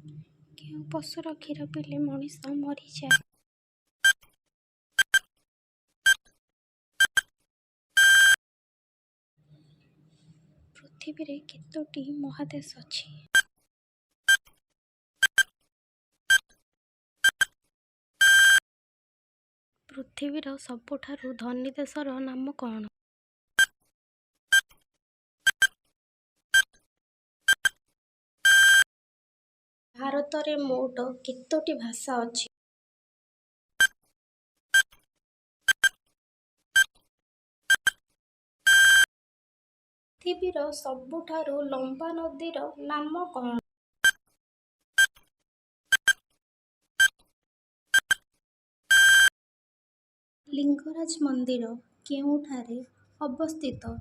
କେଉଁ ପଶୁର କ୍ଷୀର ପିଇଲେ ମଣିଷ ମରିଯାଏ? ପୃଥିବୀରେ କେତୋଟି ମହାଦେଶ ଅଛି? ପୃଥିବୀର ସବୁଠାରୁ ଧନୀ ଦେଶର ନାମ କ'ଣ? ଭାରତରେ ମୋଟ କେତୋଟି ଭାଷା ଅଛି? ପୃଥିବୀର ସବୁଠାରୁ ଲମ୍ବା ନଦୀର ନାମ କ'ଣ? ଲିଙ୍ଗରାଜ ମନ୍ଦିର କେଉଁଠାରେ ଅବସ୍ଥିତ?